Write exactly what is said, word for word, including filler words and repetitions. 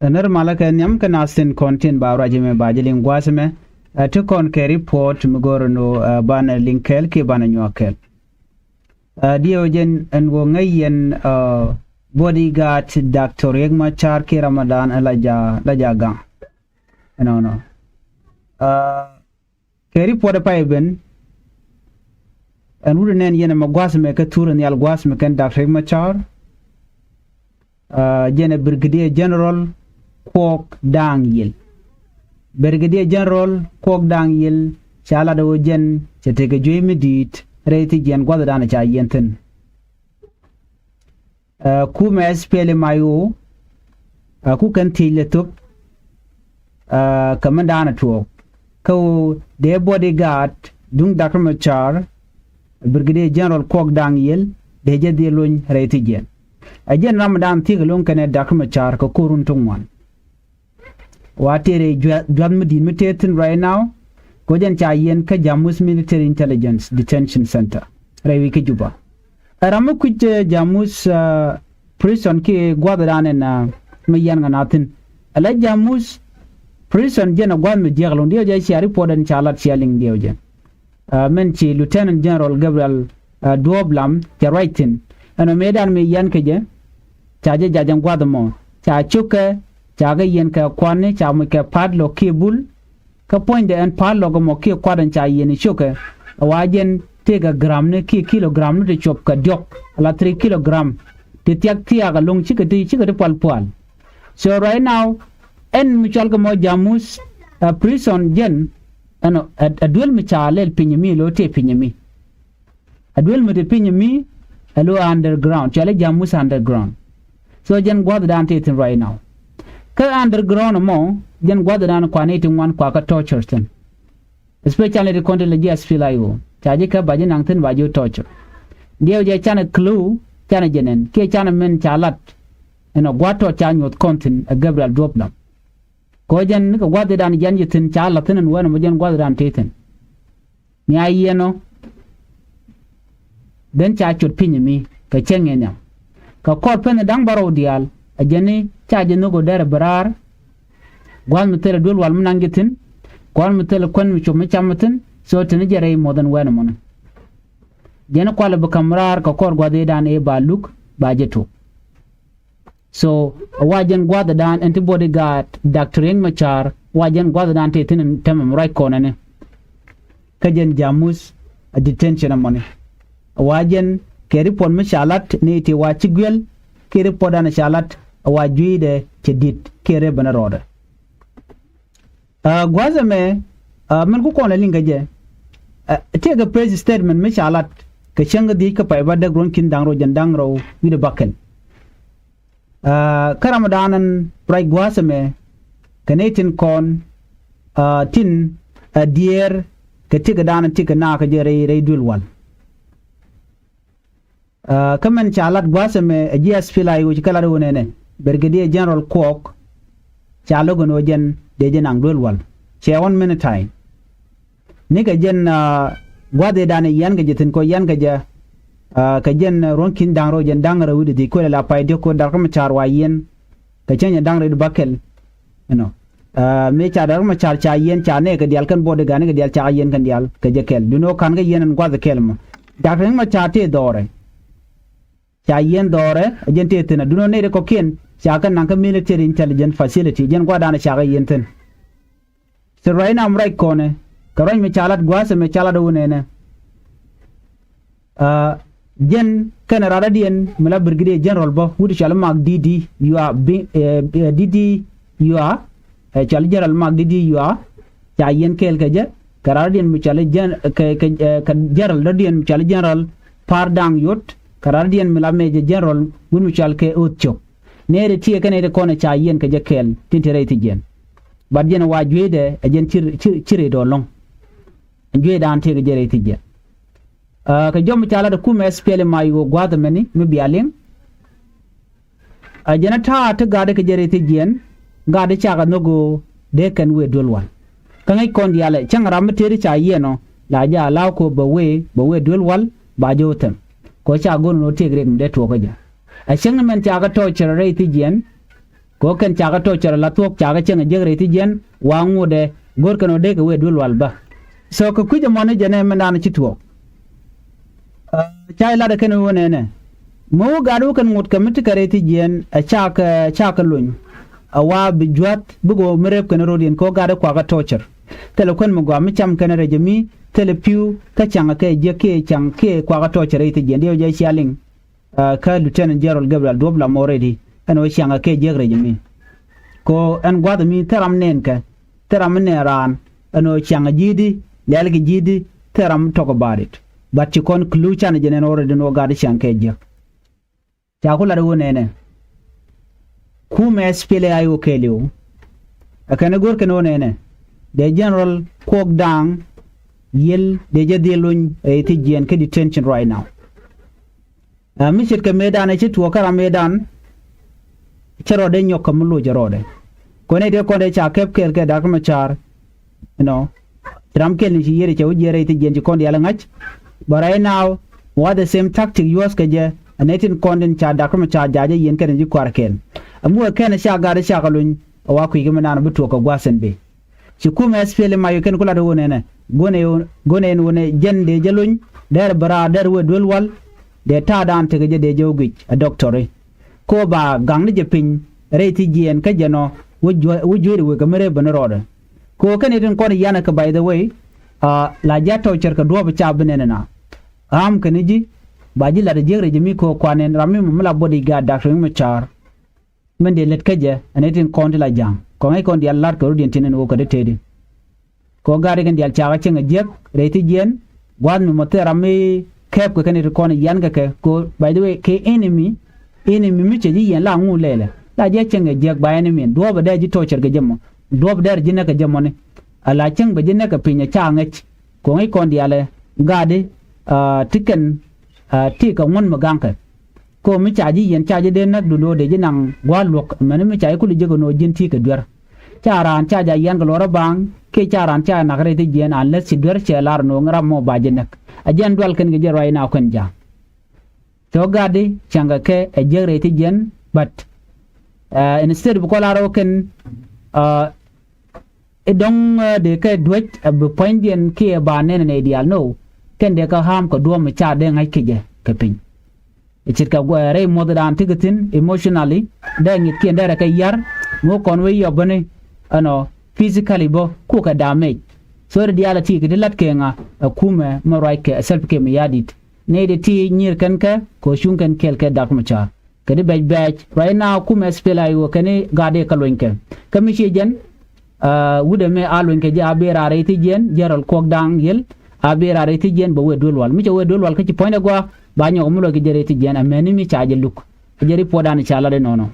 Ɛ nɛr malä kɛ nhiam kä nath tin kɔn tin ba ruac ɛmɛ ba jɛ liŋ gua̱a̱th ɛmɛ. Ɛ ti kɔn kɛ report mi go̱o̱r ɛn ɣöö ɛ banɛ liŋ kɛɛl kiɛ banɛ nyuak kɛɛl. Ɛ diɛw jɛn ɛn ɣöö ŋäc yɛn ɛ bodyguard Doctor Riek Machar kiɛ Ramadan ɛ la ja la ja gaŋ. Ɛnɔnɔ. Ɛ kɛ report ɛ pay ben ɛn wut ɛ nɛn yɛn ɛmɛ gua̱a̱th ɛmɛ kä thur ɛ nhial gua̱a̱th ɛmɛ kɛn Doctor Riek Machar. Ɛ jɛn ɛ Brigadier General Kuɔk Da̱a̱ŋ Yiël. Brigadier General Kuɔk Da̱a̱ŋ Yiël ca lat ɣöö jɛn cɛ tekɛ juey mi di̱i̱t rɛy thi̱jiɛn gua̱thdan ca yiɛn thi̱n. Ɛ kumɛ S P L M I O ɛ ku kɛn thiec lɛ thop ɛ kɛ mindan ɛ tuɔɔk kä ɣöö dee bodyguard duŋ Doctor Machar Brigadier General Kuɔk Da̱a̱ŋ Yiël dee jɛ dhil lony rɛy thi̱jiɛn. Ɛ jɛn ram mi dan thiek lo̱ŋ kɛnɛ Doctor Machar kɛ ko̱run ti ŋuan. Wa tëë rɛy juath mi di̱i̱t mi tëë thi̱n right now. Kɛ jɛn ca yiɛn kä Jamus Military Intelligence Detention Center rɛy wi̱i̱ kä Juba. Ɛ ram mi kui̱c Jamus prison kiɛ gua̱thdan ɛn mi yiɛn ŋa na thi̱n. Ɛ la Jamus prison jɛn ɛ gua̱th mi jiäk lo̱ŋ diɛ jɛ cia report ɛn ca lat cia liŋ diɛ jɛ. Ɛ mɛn ci Lieutenant General Gabriel ɛ Duɔ̱ɔ̱p Lam cɛ ruac thi̱n. Ɛn ɔ mëëdan mi yiɛn kɛ jɛ ca jɛ jac ɛn gua̱th ɛmɔ ca cukɛ ca kɛ yiɛn kɛ kuani ca muc kɛ padlock kiɛ bul. Kä puɔ̱nydɛ ɛn padlock ɛmɔ kiɛ kuat ɛn ca yiɛn cukɛ ɛ wa jɛn tëëkɛ gramni kiɛ kilogramni ti cuɔp kɛ diɔ̱k ala three kilogram. Ti thiak thiaak ɛlɔ̱ŋ cikɛ ti cikɛ ti pual pual. So right now ɛn mi cɔal kɛ mɔ Jamus ɛ prison jɛn ɛn ɛ duel mi ca lɛl piny mi lo tëë piny mi. Ɛ duel mi te piny mi ɛ lo underground cɔal i̱ Jamus underground. So jɛn gua̱thdan tëë thi̱n right now. Kä underground ɛmɔ jɛn gua̱thdan kuan i̱ ti ŋuan kua kä torture thi̱n. Especially ti kɔn ti lɛ ji̱ S P L M I O ca ji̱ kä ba ji̱ naŋ thi̱n ba ji̱ torture. Diɛw jɛ canɛ clue canɛ jɛ nɛn kiɛ canɛ min ca lat. Ɛn ɛ gua̱th tɔt ca nyuɔth kɔn thi̱n ɛ Gabriel Duɔ̱ɔ̱p Lam. Kɛ ɣöö jɛn ni kɛ gua̱thdan jiɛn ji̱ thi̱n ca la̱th thi̱n ɛn wɛn ɛmɔ jɛn gua̱thdan tëë thi̱n. Ni a yiɛn ɔ ben ca cot piny mi kɛ cäŋ in nhiam. Kɛ kɔr pɛn da̱ŋ bärɔw diaal ɛ jɛn ni ca jɛ nhök ɔ derɛ bi raar. Gua̱th mi thilɛ duel wal mi naŋ ji̱ thi̱n. Gua̱th mi thilɛ kuän mi cop mi cam mi thi̱n. So teni jɛ rɛy muɔth ɛn wɛn ɛmɔni. Jɛn ni kualɛ bi ka̱m raar kɛ kɔr gua̱th i̱dan i̱ ba luk ba jɛ tok. So wa jɛn gua̱thdan ɛn ti bodyguard Doctor Riek Machar wa jɛn gua̱thdan tëë thi̱n ɛn tämɛ mi ruac kɔnɛ ni. Kä jɛn Jamus a detention ɛmɔni. Wa jɛn kɛ report mi ca lat ni ti wa ci guiɛl kiɛ report dan ca lat wa jui̱dɛ cɛ dit kiɛ rep ɛn rɔɔdɛ. Ɛ gua̱a̱th ɛmɛ ɛ min ku kɔn ɛ liŋ kɛ jɛ. Ɛ tiɛɛkɛ press statement mi ca lat kɛ cäŋ kɛ dhiec kä pay bädäk ruɔ̱n ki̱n da̱ŋ rɛw jɛn da̱ŋ rɛw wi̱cdɛ bäkɛl. Ɛ kä ramdan ɛn ruac gua̱a̱th ɛmɛ kɛ nɛy tin kɔn ɛ tin ɛ diɛɛr kɛ ti̱kɛ dan ɛn ti̱kɛ naak kɛ jɛ rɛy rɛy duël wal. Kä mɛn ca lat gua̱a̱th ɛmɛ ɛ ji̱ S P L M I O ci kɛ lat ɣöö nɛnɛ Brigadier General Kuɔk ca lo̱k ɛn ɣöö jɛn dee jɛ naŋ duel wal cɛ ɣɔn mini ta̱y. Nikɛ jɛn gua̱a̱th ëëdan ɛ yian kɛ jɛ thi̱n kɔ yian kɛ jɛ kɛ jɛn ruɔ̱n ki̱n da̱ŋ rɛw jɛn da̱ŋ rɛw wi̱cdɛ dhiec kuël ɛ la pay diɔ̱k kɛ da̱r kä mi ca̱r wa yiɛn. Kɛ cäŋ ɛ da̱ŋ rɛw bäkɛl. Ɛnɔ mëë ca da̱r kä mi ca̱r ca yiɛn ca nɛɛkɛ diaal kɛn body guard nikɛ diaal ca yiɛn kɛn diaal kɛ jɛ kɛl duundɛ ɣöö ka̱n kä yiɛn ɛn gua̱th kɛl mɔ. Da̱r kä mi ca̱r tëë dhɔrɛ. Ca yiɛn dhɔrɛ ɛ jɛn tëë thi̱n ɛ duundɛ ɣöö nɛy ti kɔ̱kiɛn ca kɛ naŋ kä military intelligence facility jɛn gua̱dan ca kɛ yiɛn thi̱n. Thil ruac nam ruac kɔnɛ kɛ ruac mi ca lat gua̱a̱th ɛmɛ ca lat ɛ wunɛnɛ. Jɛn kɛnɛ radädiɛn mi la Brigadier General bä wut cɔal i̱ Mak Didi Yua bi Didi Yua. Cɔal i̱ General Mak Didi Yua. Ca yiɛn kɛɛl kɛ jɛ kɛ radädiɛn mi cɔal i̱ kɛ General dɔ̱diɛn mi cɔal i̱ General Par Daŋ Yot kɛ radädiɛn mi la Major General wut mi cɔal kɛ Oth Cok. Nɛɛri tiɛɛkɛ nɛy ti kɔn ɛ ca yiɛn kɛ jɛ kɛɛl tin te rɛy thi̱jiɛn. Bat jɛn ɛ wa jueydɛ ɛ jɛn ci rɛy dɔɔl lɔ̱ŋ. Jueydan tëëkɛ jɛ rɛy thi̱jiɛn. Kɛ jɔm ca lat ɛ kumɛ S P L M I O gua̱a̱th ɛmɛni mi bia liŋ. Ɛ jɛn ɛ ta̱a̱ ti ga̱a̱dɛ kɛ jɛ rɛy thi̱jiɛn. Ga̱a̱dɛ cakɛ nhök ɣöö dee kɛn wëë duel wal. Kä ŋäc kɔn diaalɛ cäŋ ram mi tëëri ca yiɛn ɔ la jɛ a la̱a̱k ko̱ bɛ wëë bɛ wëë duel wal ba jɛ wä thɛm. Kɛ ɣöö ca go̱n ɣöö tëëk riɛk mi dee tuɔɔkä jɛ. Ɛ cäŋ ni mɛn cakɛ tɔɔcɛ rɛy thi̱jiɛn. Kɛ ɣöö kɛn cakɛ tɔcɛr la thuɔ̱k cakɛ cieŋ a jiäk rɛy thiec jiɛn wa ŋotdɛ go̱rkɛn ɣöö dee kɛ wëë duel wal bä. So kɛ kui̱c ɛmɔni jɛn ɛ mɛn da̱a̱n ci tuɔɔk. Ca ilat ɛ kɛn ɣöö nɛnɛ mi wä gat wä kɛn ŋot kɛ mi ti kɛ rɛy thiec jiɛn ɛ cakɛ cakɛ lony. A wa bi jua̱th bikɛ ɣöö mi rep kɛn rot yɛn kɛ ɣöö gat ɛ kuakä tɔcɛr. Thilɛ kuën mi gɔaa mi cam kɛn rɛc ɛ mi thilɛ pi̱w kä caŋ kɛ jiäk kiɛ caŋ kiɛ kuakä tɔcɛr rɛy thiec jiɛn diɛw jɛ cia liŋ. Kä Lieutenant General Gabriel Duɔp lam already ɛn ɣöö ciaŋ kɛ jiäk rɛc mi. Ko ɛn gua̱th mi thil ram nɛn kɛ thil ram mi nɛn raan ɛn ɣöö ciaŋ ji̱di lɛl kɛ ji̱di thil ram talk about it. But ci kɔn clue canɛ jɛ nɛn already ɛn ɣöö gat ciaŋ kɛ jiäk. Ca ku lat ɣöö nɛnɛ kumɛ S P L A I O kɛɛliw. Ɛ kɛn ɛ go̱r kɛn ɣöö nɛnɛ dee General Kuɔk Da̱a̱ŋ Yiël dee jɛ dhil lony rɛy thiec jiɛn kä detention right now. Ɛ mi ce̱tkɛ mëëdan ɛ ci tuɔɔk kä ram mëëdan. Cä rɔɔdɛ nyɔk kä mi loc ɛ rɔɔdɛ. Kɔn ɛ dee kɔn dee ca kɛp kɛɛl kɛ Dak Macar. You know, ci ram kɛl ni ci yiëër cɛ wä jiɛɛr rɛy thiec jiɛn ci kɔn diaal ɛ ŋa̱c. But right now what the same tactic yuɔ̱th kɛ jɛ. Ɛ nɛy tin kɔn tin ca Dak Macar ja̱ jɛ yiɛn kɛn ci kua̱r kɛɛl. Ɛ muɔ̱th kɛn ɛ ca gat ɛ ca kɛ lony. Ɛ wa kui̱ kɛ mi naan bi tuɔɔk kɛ gua̱th ɛn bi. Ci kumɛ S P L A I O kɛn ku lat ɣöö nɛnɛ go̱nɛ go̱nɛ ɛn ɣöö nɛ jɛn dee jɛ lony dɛr bɛ raar dɛr wëë duel wal. Dee ta̱a̱dan tekɛ jɛ dee jɛ wä guic ɛ doctor i̱ ko ba gaŋni jɛ piny rɛy thiec jiɛn kä jɛn ɔ wä jueeri wëë kɛ mi rɛy ben rɔɔdɛ. Ko kɛn i̱ tin kɔn i̱ yanɛ kɛ by the way. La ji̱ a tɔcɛr kɛ duɔ̱ɔ̱p ca bi nɛnɛ na ɣa̱a̱m kɛn i̱ ji̱ ba ji̱ lat ɛ jiäk rɛy jɛ mi ko kuan ɛn ram mi mɔ mi la bot i̱ gaat Dak Riek Macar. Min dee lät kä jɛ ɛn ɛ tin kɔn ti la ja̱a̱ŋ kɔŋ ɛ kɔn diaal la̱t kɛ rut yɛn tin ɛn ɣöö kɛ dee tëëdi. Kɛ ɣöö gat ri kɛn diaal cakɛ cieŋ ɛ jiäk rɛy thiec jiɛn. Gua̱a̱th mi mɔ thil ram mi kɛɛp kɛ kɛn ɛ ti kɔn ɛ yian kɛ kɛ kɛ ɣöö by the way kɛ enemy. Enemy mi cɛ ji̱ yɛn la ŋu lɛlɛ la jɛ cieŋ ɛ jiäk ba enemy duɔ̱ɔ̱p ɛ dee ji̱ tɔcɛr kɛ jɛ mɔ. Duɔ̱ɔ̱p ɛ dee ji̱ näk kɛ jɛ mɔni. A la cieŋ bɛ ji̱ näk kɛ piny ɛ ca ŋäc. Kɔŋ ɛ kɔn diaal ɛ gat ri ti kɛn ti kɛ ŋuɔ̱n mi gaŋkɛ. Ko mi ca ji̱ yɛn ca ji̱ dee näk dul ɣöö dee ji̱ naŋ gua̱a̱r luɔ̱k amäni mi ca ji̱ kuli jiäk ɛn ɣöö ji̱n ti kɛ duer. Ca raan ca ja̱ yian kɛ luɔrä baaŋ kiɛ ca raan ca nak rɛy thiec jiɛn unless ci duer cɛ lar ɛn ɣöö ram mɔ ba ji̱ näk. A jɛn dual kɛn kɛ jɛ ruac na kuɛn ja̱. Thok gatdi cäŋ kɛ kɛ ɛ jiäk rɛy thiec jiɛn but instead bi kɔn lar ɣöö kɛn i̱ dɔ̱ŋ dee kɛ duäc a bi puɔ̱nydiɛn kiɛ ba nɛn nɛy diaal no. Kɛn dee kä ɣa̱a̱m kɛ duɔ̱ɔ̱p mi ca dee ŋa̱c kɛ jɛ kɛ piny. I̱ ce̱tkɛ rɛy muɔ̱thdan ti kɛ thi̱n emotionally dee ŋi̱thkiɛn dee rɛ kɛ ya̱r ŋo̱o̱k kɔn wec yɔp bäni ɛnɔ physically bä kukɛ damage. So ri diaal a ti kɛ ti la̱t kɛ ŋa ɛ kumɛ mɛ ruac kɛ ɛ Salva Kiir Mayardit. Nɛy dee ti nyier kɛn kɛ kɛ cuŋ kɛn kɛɛl kɛ Dak Macar. Kɛ ti bɛc bɛc ruac na kumɛ S P L A I O kɛn i̱ gat dee kä luenykɛ. Kä mi ciɛ jɛn wut ɛmɛ a luenykɛ jɛ a bi raar rɛy thiec jiɛn General Kuɔk Da̱a̱ŋ Yiël. A bi raar rɛy thiec jiɛn bɛ wëë duel wal mi cɛ wëë duel wal kä ci puɔ̱nydɛ gua̱a̱. Ba nyɔk mi luɔc kɛ jɛ rɛy thiec jiɛn amäni mi ca jɛ luk. Jɛ ri puɔ̱dan ca lat inɔnɔ.